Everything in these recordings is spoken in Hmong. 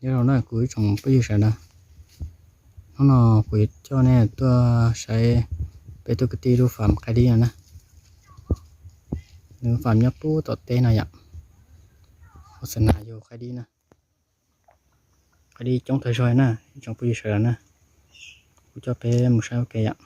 Nyob zoo na kuv ib tsoom phooj ywg sawv daws, hnub no kuv yuav coj nej tuaj saib peb tug kwv tij lub fam qaib dib no na. Nws fam nyob pub tom teb no yom. Hauv xas nas yug qaib dib na. Qaib dib coob tag zog na ib tsoom phooj ywg sawv daws na. Kuv coj peb mus saib ua ke yom.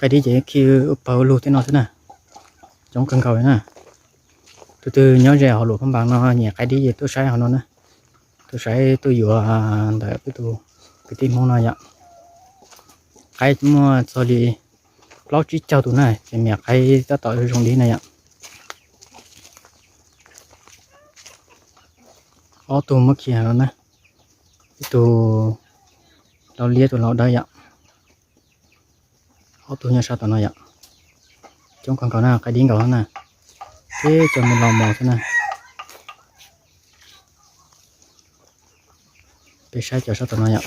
Qaib dib ces khi pawg lug tej no xwb na. Coob kawg nkaus li na. Tus twg nyob ze hauv Luam Phaj Npas no nyiam qaib dib ces tuaj saib hauv no na. Tuaj saib tuaj yuav ntawm peb tus kwv tij Hmoob no yom. Qaib muaj txog li plaub tsib caug tus na ces me nyuam qaib tab tom zoo li na yom. Ob tug muab khi no na, ib tug laus liab tus laus dawb yom. Ob tug nyob sab tom no yom. Coob kawg nkaus na, qaib dib nkaus na. Teb cov me los mos xwb na. Peb saib cov sab tom no yom.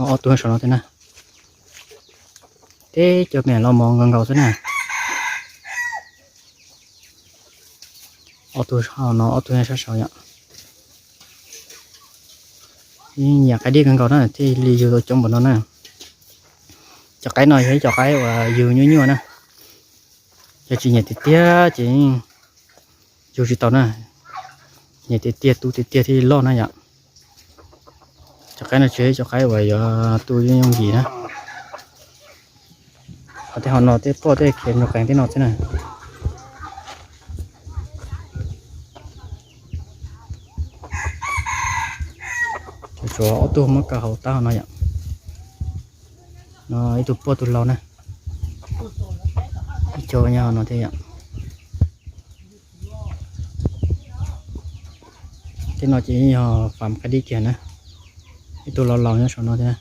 Ob tug saum no thiab na. Teb cov me los mos nkaus nkaus xwb na. Ob tug saum no, ob tug nyob sab saud yom. Nyiam qaib dib kawg nkaus na thiaj li yug tau coob npaum no na. Cov qaib no yog ib cov qaib uas yug nyuaj nyuaj na. Yog tsis nyiam tiag tiag ces yug tsis tau na. Nyiam tiag tiag tu tiag tiag thiaj li loj na yom. Cov qaib no tsis yog ib cov qaib uas yuav tu yooj yooj yim na. Ho tej hauv no tej poj tej khiav nrug qees tej no xwb na. Tshuav ob tug muab kaw hauv tab hauv no yom. No ib tug poj tug laus na. Ib co nyob hauv no thiab yom. Tej no ces yog fam qaib dib kiag na. Ib tug laus laus nyob saum no thiab.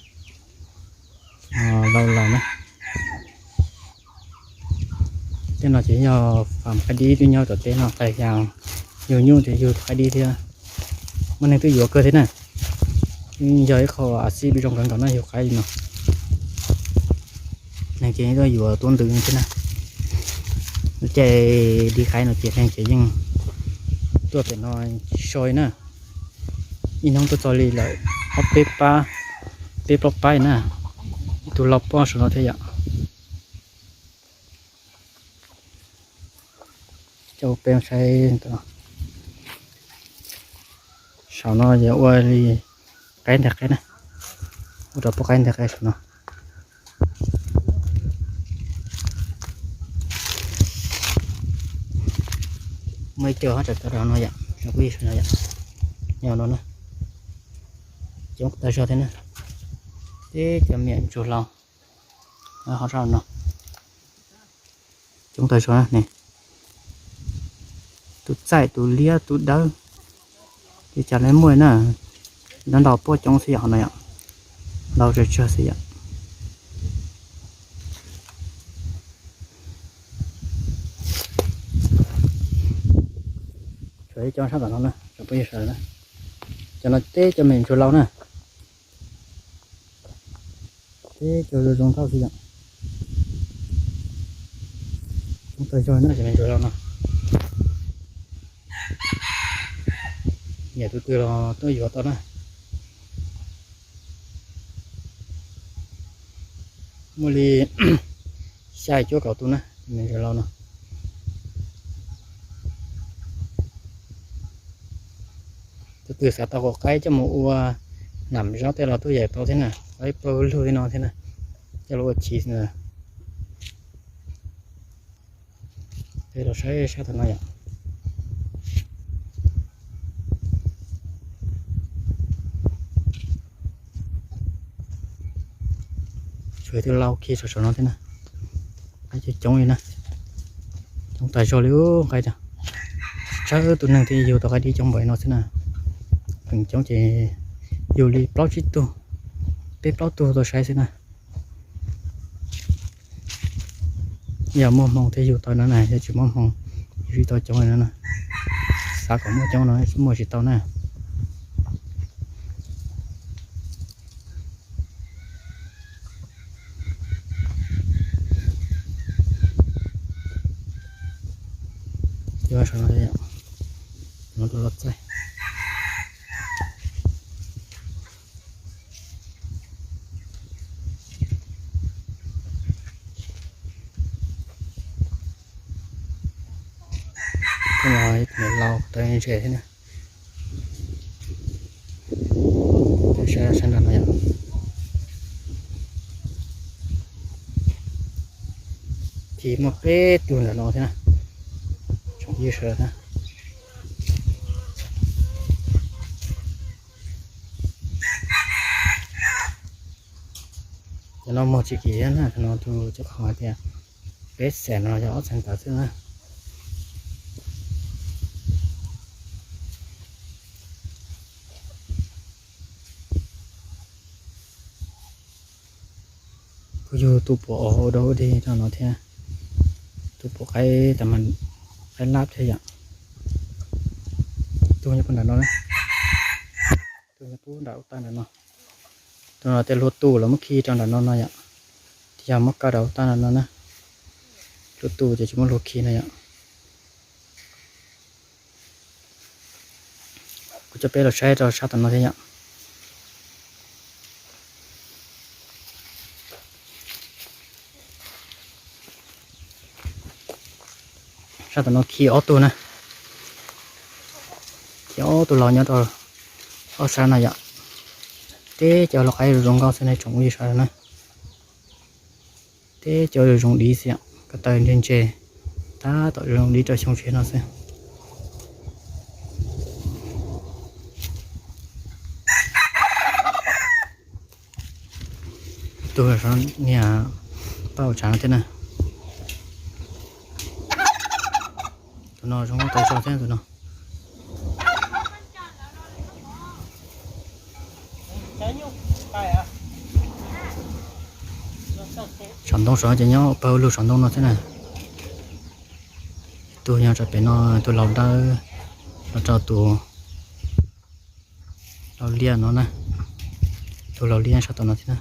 Laus laus na. Tej no ces yog fam qaib dib twb nyob tom teb no, qas xyas yug nyuj ces yug qaib dib thiab. Muaj neeg twb yuav kawg thiab na. Yog ib qho a xib peb zoo kawg nkaus na yug qaib li no. Neeg ces tuaj yuav tuab ntws thiab na. Lub caij dib qaib no ces neeg ces yeej tuaj pem no tsis so li na. Ib hnub tuaj txog li lawm ob peb pab, peb plaub pab na. Ib tug laus poj saum no thiab yom. Coj peb saib, saum no yog ua li qaib nteg qaib na, ua rau poj qaib nteg qaib saum no. Muaj ib co hab tsam tau rau no yom, no kuj yog no yom, nyob no na, coob tag zog thiab na, teb cov me nyuam ntsuag hlau ho rau no. Coob tag zog ne, tus txaij tus liab tus dawb, ces cas li muaj na, ntau ntau poj coob xwb yom, qhov no yom, ntau tsawg tsawg xwb yom. Tshuav ib co sab tom no na, cov phooj ywg sawv daws na, cov no teb cov me ntsuag hlau na. Teb cov zoo zoo nkauj xwb yom. Coob tag zog na cov me ntsuag hlau no. Nyiam tus twg los tuaj yuav tau na. Muaj li xya cuaj kaum tus na, me ntsuag hlau no. Tus twg xav tau qaib coj mus ua nam zaub tej los tuaj yaim tau thiab na, qaib pawg lug tej no thiab na, coj los ua chiv na. Peb los saib sab tom no yom. Tshuav tus lau khi saum saum no thiab na. Qaib coob coob li na. Coob tag zog li qaib. Tsawg tus neeg thiaj yug tau qaib dib coob npaum li no xwb na. Feem coob ces yug li plaub tsib tug, peb plaub tug tau saib xwb na. Yog muaj hmoo thiaj yug tau no na, yog tsis muaj hmoo yug tsis tau coob li no na. Xav kom muaj coob no muaj tsis tau na. Yuav saum no, no tus loj txaij. Tus no tus laus tawv ntses thiab na. Saib sab nram no yom. Ces muaj peb tug nram no thiab na. Tsoom ywg sawv daws na. Cov no muag tsis kim thiab na, no tus cov qhov hais tias peb xees no yog ob xees tawv xwb na. Kuj yug tus puav ua dog dig rau no thiab, tus puav qaib tas mas qaib lab thiab yom. Tus nyob puag nram no, tus nyob puag nram ub tag nram no. Tus no tej hlua tus los muab khi rau nram no no yom. Yog muab kaw rau ub tag nram no na. Hlua tus ces tsis muab hlua khi no yom. Kuv coj peb los saib rau sab tom no thiab yom. Sab tom no khi ob tug na, khi ob tug laus nyob rau ob sab no yom. Teb cov hlua qaib zoo nkauj xwb nej tsoom ywg sawv daws na. Teb cov zoo dib xwb yom, ko taw ntse ntse, tab tom zoo dib rau xyoo tshiab no xwb. Tus niag paj ua tsav no thiab na. Tus no zoo nkauj tau tso thiab tus no. Saum ntoo saud ces nyob pawg lug saum ntoo no thiab na. Tus nyob rau pem no tus laus dawb los rau tus laus liab no na. Tus laus liab sab tom no thiab na.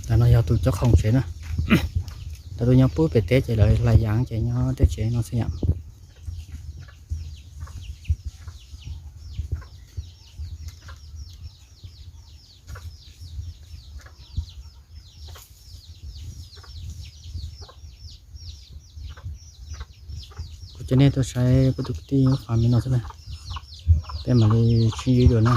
Ntawm no yog tus cov khoom tsev na. Ntawm tus nyob pub pem teb ces lawv hlais yam ces nyob tej tsev no xwb yom. Kuv coj nej tuaj saib kuv tus kwv tij nyob fam li no xwb na. Peb mam li sib ntsib dua na.